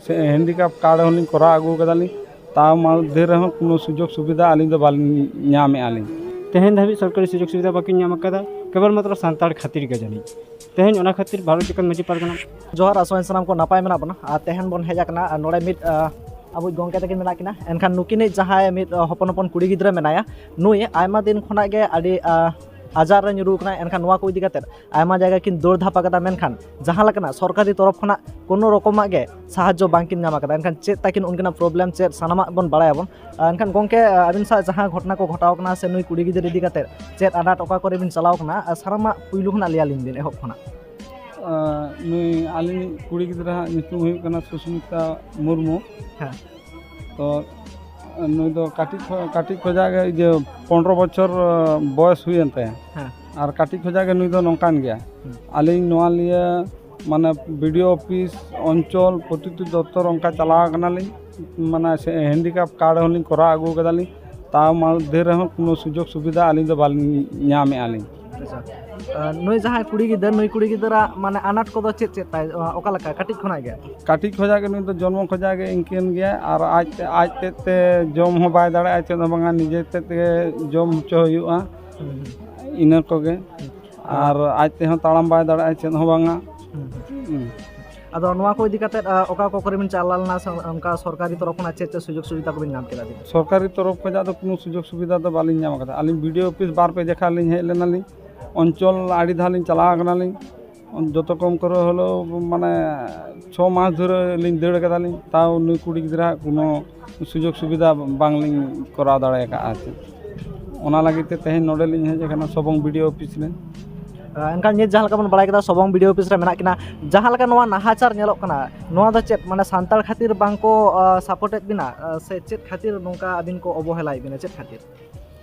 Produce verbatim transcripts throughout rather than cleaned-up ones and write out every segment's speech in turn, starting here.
ᱥᱮ handicap card ᱦᱚᱸᱞᱤᱧ ᱠᱚᱨᱟᱣ ᱟᱹᱜᱩ ᱠᱟᱫᱟᱞᱤᱧ, ᱛᱟᱣ ᱢᱚᱫᱽᱫᱷᱮ ᱨᱮᱦᱚᱸ ᱠᱳᱱᱳ ᱥᱩᱡᱳᱜᱽ ᱥᱩᱵᱤᱫᱷᱟ ᱟᱹᱞᱤᱧ ᱫᱚ ᱵᱟᱹᱞᱤᱧ ᱧᱟᱢᱮᱫᱼᱟ ᱞᱤᱧ᱾ ᱛᱮᱦᱮᱧ ᱫᱷᱟᱹᱵᱤᱡ ᱥᱚᱨᱠᱟᱨᱤ ᱥᱩᱡᱳᱜᱽ ᱥᱩᱵᱤᱫᱷᱟ ᱵᱟᱹᱠᱤᱱ ᱧᱟᱢ ᱟᱠᱟᱫᱟ, ᱠᱮᱵᱚᱞ ᱢᱟᱛᱨᱚ ᱥᱟᱱᱛᱟᱲ ᱠᱷᱟᱹᱛᱤᱨ ᱜᱮ ᱡᱟᱹᱱᱤᱡ᱾ ᱛᱮᱦᱮᱧ ᱚᱱᱟ ᱠᱷᱟᱹᱛᱤᱨ ᱵᱷᱟᱨᱚᱛ ᱡᱟᱠᱟᱛ ᱢᱟᱹᱡᱷᱤ ᱯᱟᱨᱜᱟᱱᱟ᱾ ᱡᱚᱦᱟᱨ, ᱟᱥᱚᱜ ᱟᱹᱧ ᱥᱟᱱᱟᱢ ᱠᱚ ᱱᱟᱯᱟᱭ ᱢᱮᱱᱟᱜ ᱵᱚᱱᱟ᱾ ᱟᱨ ᱛᱮᱦᱮᱧ ᱵᱚᱱ ᱦᱮᱡ ᱟᱠᱟᱱᱟ, ᱟᱨ ᱱᱚᱰᱮ ᱢᱤᱫ, ᱟᱸ, ᱟᱵᱚ ᱜᱚᱢᱠᱮ ᱛᱟᱹᱠᱤᱱ ᱢᱮᱱᱟᱜ ᱠᱤᱱᱟ, ᱮᱱᱠᱷᱟᱱ ᱱᱩᱠᱤᱱᱤᱡ ᱡᱟᱦᱟᱸᱭ ᱢᱤᱫ, ᱟᱸ, ᱦᱚᱯᱚᱱ ᱦᱚᱯᱚᱱ ᱠᱩᱲᱤ ᱜᱤᱫᱽᱨᱟᱹ ᱢᱮᱱᱟᱭᱟ, ᱱᱩᱭ ᱟᱭᱢᱟ ᱫᱤᱱ ᱠᱷᱚᱱᱟᱜ ᱜᱮ ᱟᱹᱰᱤ, ᱟᱸ, ᱟᱡᱟᱨ ᱨᱮ ᱧᱩᱨᱩ ᱟᱠᱟᱱᱟᱭ᱾ ᱮᱱᱠᱷᱟᱱ ᱱᱚᱣᱟ ᱠᱚ ᱤᱫᱤ ᱠᱟᱛᱮᱫ ᱟᱭᱢᱟ ᱡᱟᱭᱜᱟ ᱠᱤᱱ ᱫᱟᱹᱲ ᱫᱷᱟᱯᱟ ᱠᱟᱫᱟ, ᱢᱮᱱᱠᱷᱟᱱ ᱡᱟᱦᱟᱸ ᱞᱮᱠᱟᱱᱟᱜ ᱥᱚᱨᱠᱟᱨᱤ ᱛᱚᱨᱚᱯ ᱠᱷᱚᱱᱟᱜ ᱠᱳᱱᱳ ᱨᱚᱠᱚᱢᱟᱜ ᱜᱮ ᱥᱟᱦᱟᱡᱽᱡᱚ ᱵᱟᱝᱠᱤᱱ ᱧᱟᱢ ᱟᱠᱟᱫᱟ᱾ ᱮᱱᱠᱷᱟᱱ ᱪᱮᱫ ᱛᱟᱹᱠᱤᱱ ᱩᱱᱠᱤᱱᱟᱜ ᱯᱨᱚᱵᱞᱮᱢ, ᱪᱮᱫ ᱥᱟᱱᱟᱢᱟᱜ ᱵᱚᱱ ᱵᱟᱲᱟᱭᱟᱵᱚᱱ᱾ ᱟᱨ ᱮᱱᱠᱷᱟᱱ ᱜᱚᱢᱠᱮ, ᱟᱹᱵᱤᱱ ᱥᱟᱶ ᱡᱟᱦᱟᱸ ᱜᱷᱚᱴᱚᱱᱟ ᱠᱚ ᱜᱷᱚᱴᱟᱣ ᱠᱟᱱᱟ ᱥᱮ ᱱᱩᱭ ᱠᱩᱲᱤ ᱜᱤᱫᱽᱨᱟᱹ ᱤᱫᱤ ᱠᱟᱛᱮᱫ ᱪᱮᱫ ᱟᱱᱟᱴ, ᱚᱠᱟ ᱠᱚᱨᱮ ᱵᱤᱱ ᱪᱟᱞᱟᱣ ᱠᱟᱱᱟ, ᱟᱨ ᱥᱟᱱᱟᱢᱟᱜ ᱯᱩᱭᱞᱩ ᱠᱷᱚᱱᱟᱜ ᱞᱟᱹᱭ ᱟᱹᱞᱤᱧ ᱵᱤᱱ, ᱮᱦᱚᱵ ᱠᱷᱚᱱᱟᱜ᱾ ᱟᱨ ᱱᱩᱭ ᱟᱹᱞᱤᱧᱤᱡ ᱠᱩᱲᱤ ᱜᱤᱫᱽᱨᱟᱹ ᱦᱟᱸᱜ ᱧᱩᱛᱩᱢ ᱦᱩᱭᱩᱜ ᱠᱟᱱᱟ ᱥᱩᱥᱢᱤᱛᱟ ᱢᱩᱨᱢᱩ᱾ ᱦᱮᱸ᱾ ᱛᱚ ᱱᱩᱭ ᱫᱚ ᱠᱟᱹᱴᱤᱡ ᱠᱷᱚ-, ᱠᱟᱹᱴᱤᱡ ᱠᱷᱚᱡᱟᱜ ᱜᱮ ᱤᱭᱟᱹ ᱯᱚᱱᱨᱚ ᱵᱚᱪᱷᱚᱨ ᱵᱚᱭᱚᱥ ᱦᱩᱭᱮᱱ ᱛᱟᱭᱟ᱾ ᱦᱮᱸ᱾ ᱟᱨ ᱠᱟᱹᱴᱤᱡ ᱠᱷᱚᱡᱟᱜ ᱜᱮ ᱱᱩᱭ ᱫᱚ ᱱᱚᱝᱠᱟᱱ ᱜᱮᱭᱟ᱾ ᱦᱩᱸ᱾ ᱟᱹᱞᱤᱧ ᱱᱚᱣᱟ ᱞᱤᱭᱟᱹ ᱢᱟᱱᱮ ᱵᱤ ᱰᱤ ᱳ ᱚᱯᱷᱤᱥ, ᱚᱧᱪᱚᱞ, ᱯᱨᱚᱛᱤᱴᱤ ᱫᱚᱯᱛᱚᱨ ᱚᱱᱠᱟ ᱪᱟᱞᱟᱣ ᱠᱟᱱᱟᱞᱤᱧ, ᱢᱟᱱᱮ ᱥᱮ ᱦᱮᱱᱰᱤᱠᱮᱯ ᱠᱟᱨᱰ ᱦᱚᱸᱞᱤᱧ ᱠᱚᱨᱟᱣ ᱟᱹᱜᱩ ᱠᱟᱫᱟᱞᱤᱧ, ᱛᱟᱣ ᱢᱚᱫᱽᱫᱷᱮ ᱨᱮᱦᱚᱸ ᱠᱳᱱᱳ ᱥᱩᱡᱳᱜᱽ ᱥᱩᱵᱤᱫᱷᱟ ᱟᱹᱞᱤᱧ ᱫᱚ ᱵᱟᱹᱞᱤᱧ ᱧᱟᱢᱮᱫᱼᱟ ᱞᱤᱧ᱾ ᱟᱪᱪᱷᱟ᱾ ᱟᱨ ᱱᱩᱭ ᱡᱟᱦᱟᱸᱭ ᱠᱩᱲᱤ ᱜᱤᱫᱟᱹᱨ, ᱱᱩᱭ ᱠᱩᱲᱤ ᱜᱤᱫᱟᱹᱨᱟᱜ ᱢᱟᱱᱮ ᱟᱱᱟᱴ ᱠᱚᱫᱚ ᱪᱮᱫ ᱪᱮᱫ ᱛᱟᱭ? ᱚᱠᱟ ᱞᱮᱠᱟ ᱠᱟᱹᱴᱤᱡ ᱠᱷᱚᱱᱟᱜ ᱜᱮ? ᱠᱟᱹᱴᱤᱡ ᱠᱷᱚᱱᱟᱜ ᱜᱮ ᱱᱩᱭ ᱫᱚ ᱡᱚᱱᱢᱚ ᱠᱷᱚᱱᱟᱜ ᱜᱮ ᱤᱱᱠᱟᱹᱱ ᱜᱮᱭᱟ, ᱟᱨ ᱟᱡ ᱛᱮ, ᱟᱡ ᱛᱮᱫ ᱛᱮ ᱡᱚᱢ ᱦᱚᱸ ᱵᱟᱭ ᱫᱟᱲᱮᱭᱟᱜᱼᱟ, ᱪᱮᱫ ᱦᱚᱸ ᱵᱟᱝᱟ, ᱱᱤᱡᱮ ᱛᱮᱫ ᱛᱮᱜᱮ ᱡᱚᱢ ᱦᱚᱪᱚ ᱦᱩᱭᱩᱜᱼᱟ᱾ ᱦᱩᱸ, ᱦᱩᱸ᱾ ᱤᱱᱟᱹ ᱠᱚᱜᱮ᱾ ᱦᱩᱸ᱾ ᱟᱨ ᱟᱡ ᱛᱮᱦᱚᱸ ᱛᱟᱲᱟᱢ ᱵᱟᱭ ᱫᱟᱲᱮᱭᱟᱜᱼᱟ, ᱪᱮᱫ ᱦᱚᱸ ᱵᱟᱝᱟ᱾ ᱦᱩᱸ, ᱦᱩᱸ᱾ ᱦᱩᱸ᱾ ᱟᱫᱚ ᱱᱚᱣᱟ ᱠᱚ ᱤᱫᱤ ᱠᱟᱛᱮᱫ, ᱟ, ᱚᱠᱟ ᱚᱠᱟ ᱠᱚᱨᱮ ᱵᱤᱱ ᱪᱟᱞᱟᱣ ᱞᱮᱱᱟ ᱥᱮ ᱚᱱᱠᱟ ᱥᱚᱨᱠᱟᱨᱤ ᱛᱚᱨᱚᱯ ᱠᱷᱚᱱᱟᱜ ᱪᱮᱫ ᱪᱮᱫ ᱥᱩᱡᱳᱜᱽ ᱥᱩᱵᱤᱫᱷᱟ ᱠᱚᱵᱤᱱ ᱧᱟᱢ ᱠᱮᱫᱟ ᱵᱤᱱ? ᱥᱚᱨᱠᱟᱨᱤ ᱛᱚᱨᱚᱯ ᱠᱷᱚᱱᱟᱜ ᱫᱚ ᱠᱳᱱᱳ ᱥᱩᱡᱳᱜᱽ ᱥᱩᱵᱤᱫᱷᱟ ᱫᱚ ᱵᱟᱹᱞᱤᱧ ᱧᱟᱢ ᱟᱠᱟᱫᱟ᱾ ᱟᱹᱞᱤᱧ ᱵᱤ ᱰᱤ ᱳ ᱚᱯᱷᱤᱥ ᱵᱟᱨ ᱯᱮ ᱡᱮᱠᱷᱟ ᱞᱤᱧ ᱦᱮᱡ ᱞᱮᱱᱟᱞᱤᱧ, ᱚᱧᱪᱚᱞ ᱟᱹᱰᱤ ᱫᱷᱟᱣ ᱞᱤᱧ ᱪᱟᱞᱟᱣ ᱟᱠᱟᱱᱟᱞᱤᱧ, ᱡᱚᱛᱚ ᱠᱚᱢ ᱠᱚᱨᱮ ᱦᱚᱞᱮᱣ ᱢᱟᱱᱮ ᱪᱷᱚ ᱢᱟᱥ ᱫᱷᱚᱨᱮ ᱞᱤᱧ ᱫᱟᱹᱲ ᱠᱟᱫᱟᱞᱤᱧ, ᱛᱟᱣ ᱱᱩᱭ ᱠᱩᱲᱤ ᱜᱤᱫᱽᱨᱟᱹᱣᱟᱜ ᱠᱳᱱᱳ ᱥᱩᱡᱳᱜᱽ ᱥᱩᱵᱤᱫᱷᱟ ᱵᱟᱝᱞᱤᱧ ᱠᱚᱨᱟᱣ ᱫᱟᱲᱮ ᱟᱠᱟᱫᱼᱟ ᱟᱨ ᱪᱮᱫ᱾ ᱚᱱᱟ ᱞᱟᱹᱜᱤᱫ ᱛᱮ ᱛᱮᱦᱮᱧ ᱱᱚᱰᱮ ᱞᱤᱧ ᱦᱮᱡ ᱟᱠᱟᱱᱟ ᱥᱚᱵᱚᱝ ᱵᱤ ᱰᱤ ᱳ ᱚᱯᱷᱤᱥ ᱨᱮ᱾ ᱟ, ᱮᱱᱠᱷᱟᱱ ᱱᱤᱛ ᱡᱟᱦᱟᱸ ᱞᱮᱠᱟ ᱵᱚᱱ ᱵᱟᱲᱟᱭ ᱠᱮᱫᱟ, ᱥᱚᱵᱚᱝ ᱵᱤ ᱰᱤ ᱳ ᱚᱯᱷᱤᱥ ᱨᱮ ᱢᱮᱱᱟᱜ ᱠᱤᱱᱟ, ᱡᱟᱦᱟᱸ ᱞᱮᱠᱟ ᱱᱚᱣᱟ ᱱᱟᱦᱟᱪᱟᱨ ᱧᱮᱞᱚᱜ ᱠᱟᱱᱟ, ᱱᱚᱣᱟ ᱫᱚ ᱪᱮᱫ ᱢᱟᱱᱮ ᱥᱟᱱᱛᱟᱲ ᱠᱷᱟᱹᱛᱤᱨ ᱵᱟᱝᱠᱚ, ᱟ, ᱥᱟᱯᱳᱨᱴᱮᱫ ᱵᱤᱱᱟ, ᱟ, ᱥᱮ ᱪᱮᱫ ᱠᱷᱟᱹᱛᱤᱨ ᱱᱚᱝᱠᱟ ᱟᱹᱵᱤᱱ ᱠᱚ ᱚᱵᱚᱦᱮᱞᱟᱭᱮᱫ ᱵᱤᱱᱟ, ᱪᱮᱫ ᱠᱷᱟᱹᱛᱤᱨ?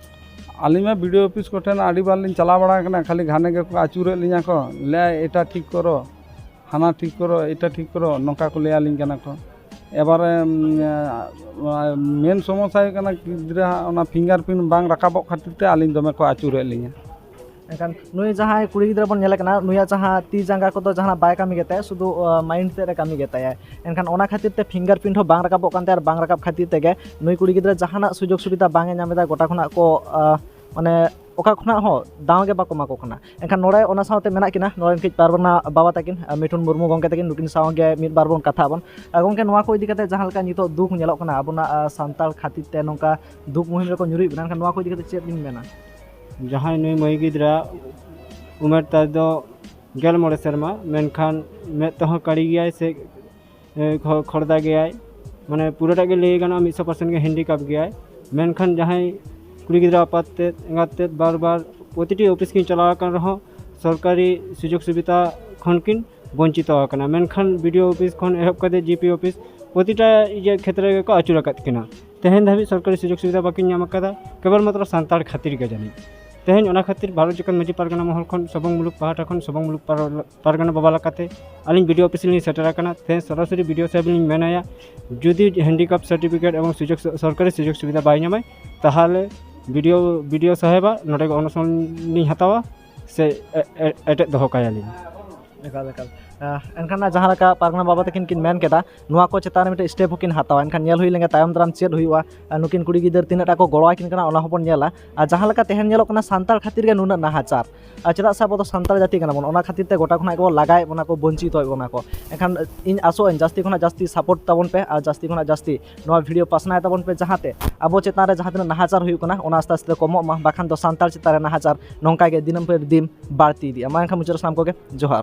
ᱟᱹᱞᱤᱧ ᱢᱟ ᱵᱤ ᱰᱤ ᱳ ᱚᱯᱷᱤᱥ ᱠᱚᱴᱷᱮᱱ ᱟᱹᱰᱤ ᱵᱟᱨ ᱞᱤᱧ ᱪᱟᱞᱟᱣ ᱵᱟᱲᱟ ᱟᱠᱟᱱᱟ, ᱠᱷᱟᱹᱞᱤ ᱜᱷᱟᱱᱮ ᱜᱮᱠᱚ ᱟᱹᱪᱩᱨᱮᱫ ᱞᱤᱧᱟ ᱠᱚ, ᱞᱟᱹᱭᱟ, "ᱮᱴᱟ ᱴᱷᱤᱠ ᱠᱚᱨᱚ, ᱦᱟᱱᱟ ᱴᱷᱤᱠ ᱠᱚᱨᱚ, ᱮᱴᱟ ᱴᱷᱤᱠ ᱠᱚᱨᱚ", ᱱᱚᱝᱠᱟ ᱠᱚ ᱞᱟᱹᱭ ᱟᱹᱞᱤᱧ ᱠᱟᱱᱟ ᱠᱚ᱾ ᱮᱵᱟᱨᱮ, ᱩᱢ, ᱢᱮᱱ ᱥᱚᱢᱚᱥᱥᱟ ᱦᱩᱭᱩᱜ ᱠᱟᱱᱟ, ᱜᱤᱫᱽᱨᱟᱹ ᱦᱟᱸᱜ ᱚᱱᱟ ᱯᱷᱤᱝᱜᱟᱨ ᱯᱨᱤᱱᱴ ᱵᱟᱝ ᱨᱟᱠᱟᱵᱚᱜ ᱠᱷᱟᱹᱛᱤᱨ ᱛᱮ ᱟᱹᱞᱤᱧ ᱫᱚᱢᱮ ᱠᱚ ᱟᱹᱪᱩᱨᱮᱫ ᱞᱤᱧᱟ᱾ ᱮᱱᱠᱷᱟᱱ ᱱᱩᱭ ᱡᱟᱦᱟᱸᱭ ᱠᱩᱲᱤ ᱜᱤᱫᱽᱨᱟᱹ ᱵᱚᱱ ᱧᱮᱞᱮ ᱠᱟᱱᱟ, ᱱᱩᱭᱟᱜ ᱡᱟᱦᱟᱸ ᱛᱤ ᱡᱟᱸᱜᱟ ᱠᱚᱫᱚ ᱡᱟᱦᱟᱱᱟᱜ ᱵᱟᱭ ᱠᱟᱹᱢᱤ ᱜᱮᱛᱟᱭᱟ, ᱥᱩᱫᱷᱩ ᱢᱟᱭᱤᱱᱰ ᱛᱮᱫ ᱮ ᱠᱟᱹᱢᱤ ᱜᱮᱛᱟᱭᱟ᱾ ᱮᱱᱠᱷᱟᱱ ᱚᱱᱟ ᱠᱷᱟᱹᱛᱤᱨ ᱛᱮ ᱯᱷᱤᱝᱜᱟᱨ ᱯᱨᱤᱱᱴ ᱦᱚᱸ ᱵᱟᱝ ᱨᱟᱠᱟᱵᱚᱜ ᱠᱟᱱ ᱛᱟᱭᱟ, ᱟᱨ ᱵᱟᱝ ᱨᱟᱠᱟᱵ ᱠᱷᱟᱹᱛᱤᱨ ᱛᱮᱜᱮ ᱱᱩᱭ ᱠᱩᱲᱤ ᱜᱤᱫᱽᱨᱟᱹ ᱡᱟᱦᱟᱱᱟᱜ ᱥᱩᱡᱳᱜᱽ ᱥᱩᱵᱤᱫᱷᱟ ᱵᱟᱝ ᱮ ᱧᱟᱢ ᱮᱫᱟ, ᱜᱚᱴᱟ ᱠᱷᱚᱱᱟᱜ ᱠᱚ ᱢᱟᱱᱮ ᱚᱠᱟ ᱠᱷᱚᱱᱟᱜ ᱦᱚᱸ ᱫᱟᱣ ᱜᱮ ᱵᱟᱠᱚ ᱮᱢᱟ ᱠᱚ ᱠᱟᱱᱟ᱾ ᱮᱱᱠᱷᱟᱱ ᱱᱚᱰᱮ ᱚᱱᱟ ᱥᱟᱶᱛᱮ ᱢᱮᱱᱟᱜ ᱠᱤᱱᱟ ᱱᱚᱰᱮᱱ ᱠᱟᱹᱡ ᱯᱟᱨᱜᱟᱱᱟ ᱵᱟᱵᱟ ᱛᱟᱹᱠᱤᱱ, ᱢᱤᱴᱷᱩᱱ ᱢᱩᱨᱢᱩ ᱜᱚᱢᱠᱮ ᱛᱟᱹᱠᱤᱱ, ᱱᱩᱠᱤᱱ ᱥᱟᱶ ᱜᱮ ᱢᱤᱫ ᱵᱟᱨ ᱵᱚᱱ ᱠᱟᱛᱷᱟᱜ ᱟᱵᱚᱱ᱾ ᱟᱨ ᱜᱚᱢᱠᱮ, ᱱᱚᱣᱟ ᱠᱚ ᱤᱫᱤ ᱠᱟᱛᱮ ᱡᱟᱦᱟᱸ ᱞᱮᱠᱟ ᱱᱤᱛᱚᱜ ᱫᱩᱠ ᱧᱮᱞᱚᱜ ᱠᱟᱱᱟ ᱟᱵᱚᱱᱟᱜ ᱥᱟᱱᱛᱟᱲ ᱠᱷᱟᱹᱛᱤᱨ ᱛᱮ, ᱱᱚᱝᱠᱟ ᱫᱩᱠ ᱢᱩᱦᱤᱢ ᱨᱮᱠᱚ ᱧᱩᱨᱩᱭᱮᱫ ᱵᱚᱱᱟ, ᱮᱱᱠᱷᱟᱱ ᱱᱚᱣᱟ ᱠᱚ ᱤᱫᱤ ᱠᱟᱛᱮ ᱪᱮᱫ ᱵᱤᱱ ᱢᱮᱱᱟ? ᱡᱟᱦᱟᱸᱭ ᱱᱩᱭ ᱢᱟᱹᱭ ᱜᱤᱫᱽᱨᱟᱹ ᱩᱢᱮᱨ ᱛᱟᱭ ᱫᱚ ᱜᱮᱞ ᱢᱚᱬᱮ ᱥᱮᱨᱢᱟ, ᱢᱮᱱᱠᱷᱟᱱ ᱢᱮᱫ ᱛᱮᱦᱚᱸ ᱠᱟᱹᱲᱤ ᱜᱮᱭᱟᱭ ᱥᱮ ᱠᱷᱚᱲᱫᱟ ᱜᱮᱭᱟᱭ, ᱢᱟᱱᱮ ᱯᱩᱨᱟᱹᱴᱟᱜ ᱜᱮ ᱞᱟᱹᱭ ᱜᱟᱱᱚᱜᱼᱟ ᱢᱤᱫᱥᱚ ᱯᱟᱨᱥᱮᱱᱴ ᱜᱮ ᱦᱮᱱᱰᱤᱠᱟᱯ ᱜᱮᱭᱟᱭ᱾ ᱢᱮᱱᱠᱷᱟᱱ ᱡᱟᱦᱟᱸᱭ ᱠᱩᱲᱤ ᱜᱤᱫᱽᱨᱟᱹ ᱟᱯᱟᱛ ᱛᱮᱫ ᱮᱸᱜᱟᱛ ᱛᱮᱫ ᱵᱟᱨ ᱵᱟᱨ ᱯᱨᱚᱛᱤᱴᱤ ᱚᱯᱷᱤᱥ ᱠᱤᱱ ᱪᱟᱞᱟᱣ ᱟᱠᱟᱱ ᱨᱮᱦᱚᱸ ᱥᱚᱨᱠᱟᱨᱤ ᱥᱩᱡᱳᱜᱽ ᱥᱩᱵᱤᱫᱷᱟ ᱠᱷᱚᱱ ᱠᱤᱱ ᱵᱚᱧᱪᱤᱛᱚ ᱟᱠᱟᱱᱟ᱾ ᱢᱮᱱᱠᱷᱟᱱ ᱵᱤ ᱰᱤ ᱳ ᱚᱯᱷᱤᱥ ᱠᱷᱚᱱ ᱮᱦᱚᱵ ᱠᱟᱛᱮ ᱡᱤ ᱯᱤ ᱚᱯᱷᱤᱥ ᱯᱨᱚᱛᱤᱴᱟ ᱤᱭᱟᱹ ᱠᱷᱮᱛᱨᱮ ᱜᱮᱠᱚ ᱟᱹᱪᱩᱨ ᱟᱠᱟᱫ ᱠᱤᱱᱟ᱾ ᱛᱮᱦᱮᱧ ᱫᱷᱟᱹᱵᱤᱡ ᱥᱚᱨᱠᱟᱨᱤ ᱥᱩᱡᱳᱜᱽ ᱥᱩᱵᱤᱫᱷᱟ ᱵᱟᱹᱠᱤᱱ ᱧᱟᱢ ᱟᱠᱟᱫᱟ, ᱠᱮᱵᱚᱞ ᱢᱟᱛᱨᱚ ᱥᱟᱱᱛᱟᱲ ᱠᱷᱟᱹᱛᱤᱨ ᱜᱮ ᱡᱟᱹᱱᱤᱡ᱾ ᱛᱮᱦᱮᱧ ᱚᱱᱟ ᱠᱷᱟᱹᱛᱤᱨ ᱵᱷᱟᱨᱚᱛ ᱡᱟᱠᱟᱛ ᱢᱟᱹᱡᱷᱤ ᱯᱟᱨᱜᱟᱱᱟ ᱢᱚᱦᱚᱞ ᱠᱷᱚᱱ ᱥᱚᱵᱚᱝ ᱢᱩᱞᱩᱠ ᱯᱟᱦᱴᱟ ᱠᱷᱚᱱ ᱥᱚᱵᱚᱝ ᱢᱩᱞᱩᱠ ᱯᱟᱨ- ᱯᱟᱨᱜᱟᱱᱟ ᱵᱟᱵᱟ ᱞᱮᱠᱟᱛᱮ ᱟᱹᱞᱤᱧ ᱵᱤ ᱰᱤ ᱳ ᱚᱯᱷᱤᱥ ᱞᱤᱧ ᱥᱮᱴᱮᱨ ᱟᱠᱟᱱᱟ᱾ ᱛᱮᱦᱮᱧ ᱥᱚᱨᱟᱥᱚᱨᱤ ᱵᱤ ᱰᱤ ᱳ ᱥᱟᱦᱮᱵᱽ ᱞᱤᱧ ᱢᱮᱱᱟᱭᱟ, ᱡᱩᱫᱤ ᱦᱮᱱᱰᱤᱠᱟᱯ ᱥᱟᱨᱴᱤᱯᱷᱤᱠᱮᱴ ᱮᱵᱚᱝ ᱥᱩᱡᱳᱜᱽ ᱥᱚ- ᱥᱚᱨᱠᱟᱨᱤ ᱥᱩᱡᱳᱜᱽ ᱥᱩᱵᱤᱫᱷᱟ ᱵᱟᱭ ᱧᱟᱢᱟᱭ, ᱛᱟᱦᱚᱞᱮ ᱵᱤ ᱰᱤ ᱳ, ᱵᱤ ᱰᱤ ᱳ ᱥᱟᱦᱮᱵᱟᱜ ᱱᱚᱰᱮ ᱜᱮ ᱚᱱᱚᱥᱚᱱ ᱞᱤᱧ ᱦᱟᱛᱟᱣᱟ ᱥᱮ ᱮ- ᱮ- ᱮᱴᱮᱫ ᱫᱚᱦᱚ ᱠᱟᱭᱟᱞᱤᱧ᱾ ᱮᱠᱟᱞ, ᱮᱠᱟᱞ᱾ ᱟᱦ, ᱮᱱᱠᱷᱟᱱ ᱡᱟᱦᱟᱸ ᱞᱮᱠᱟ ᱯᱟᱨᱜᱟᱱᱟ ᱵᱟᱵᱟ ᱛᱟᱹᱠᱤᱱ ᱠᱤᱱ ᱢᱮᱱ ᱠᱮᱫᱟ, ᱱᱚᱣᱟ ᱠᱚ ᱪᱮᱛᱟᱱ ᱨᱮ ᱢᱤᱫᱴᱮᱱ ᱥᱴᱮᱯ ᱦᱚᱸᱠᱤᱱ ᱦᱟᱛᱟᱣᱟ᱾ ᱮᱱᱠᱷᱟᱱ ᱧᱮᱞ ᱦᱩᱭ ᱞᱮᱱᱜᱮ ᱛᱟᱭᱚᱢ ᱫᱟᱨᱟᱢ ᱪᱮᱫ ᱦᱩᱭᱩᱜᱼᱟ, ᱟᱨ ᱱᱩᱠᱤᱱ ᱠᱩᱲᱤ ᱜᱤᱫᱟᱹᱨ ᱛᱤᱱᱟᱹᱜ ᱴᱟ ᱠᱚ ᱜᱚᱲᱚᱣᱟᱠᱤᱱ ᱠᱟᱱᱟ, ᱚᱱᱟ ᱦᱚᱸᱵᱚᱱ ᱧᱮᱞᱟ᱾ ᱟᱨ ᱡᱟᱦᱟᱸ ᱞᱮᱠᱟ ᱛᱮᱦᱮᱧ ᱧᱮᱞᱚᱜ ᱠᱟᱱᱟ ᱥᱟᱱᱛᱟᱲ ᱠᱷᱟᱹᱛᱤᱨ ᱜᱮ ᱱᱩᱱᱟᱹᱜ ᱱᱟᱦᱟᱪᱟᱨ, ᱟᱨ ᱪᱮᱫᱟᱜ ᱥᱮ ᱟᱵᱚ ᱫᱚ ᱥᱟᱱᱛᱟᱲ ᱡᱟᱹᱛᱤ ᱠᱟᱱᱟ ᱵᱚᱱ, ᱚᱱᱟ ᱠᱷᱟᱹᱛᱤᱨ ᱛᱮ ᱜᱚᱴᱟ ᱠᱷᱚᱱᱟᱜ ᱜᱮᱵᱚᱱ ᱞᱟᱜᱟᱭᱮᱫ ᱵᱚᱱᱟ ᱠᱚ, ᱵᱚᱧᱪᱤᱛᱚᱭᱮᱫ ᱵᱚᱱᱟ ᱠᱚ᱾ ᱮᱱᱠᱷᱟᱱ ᱤᱧ ᱟᱥᱚᱜ ᱟᱹᱧ ᱡᱟᱹᱥᱛᱤ ᱠᱷᱚᱱᱟᱜ ᱡᱟᱹᱥᱛᱤ ᱥᱟᱯᱳᱨᱴ ᱛᱟᱵᱚᱱ ᱯᱮ ᱟᱨ ᱡᱟᱹᱥᱛᱤ ᱠᱷᱚᱱᱟᱜ ᱡᱟᱹᱥᱛᱤ ᱱᱚᱣᱟ ᱵᱷᱤᱰᱤᱭᱳ ᱯᱟᱥᱱᱟᱣ ᱛᱟᱵᱚᱱ ᱯᱮ, ᱡᱟᱦᱟᱸᱛᱮ ᱟᱵᱚ ᱪᱮᱛᱟᱱ ᱨᱮ ᱡᱟᱦᱟᱸ ᱛᱤᱱᱟᱹᱜ ᱱᱟᱦᱟᱪᱟᱨ ᱦᱩᱭᱩᱜ ᱠᱟᱱᱟ ᱚᱱᱟ ᱟᱥᱛᱮ ᱟᱥᱛᱮ ᱠᱚᱢᱚᱜ ᱢᱟ, ᱵᱟᱠᱷᱟᱱ ᱫᱚ ᱥᱟᱱᱛᱟᱲ ᱪᱮᱛᱟᱱ ᱨᱮ ᱱᱟᱦᱟᱪᱟᱨ ᱱᱚᱝᱠᱟ ᱜᱮ ᱫᱤᱱᱟᱹᱢ ᱯᱮ ᱫᱤᱱ ᱵᱟᱹᱲᱛᱤ ᱤᱫᱤᱜᱼᱟ᱾ ᱢᱟ ᱮᱱᱠᱷᱟᱱ ᱢᱩᱪᱟᱹᱫ ᱨᱮ ᱥᱟᱱᱟᱢ ᱠᱚᱜᱮ ᱡᱚᱦᱟᱨ᱾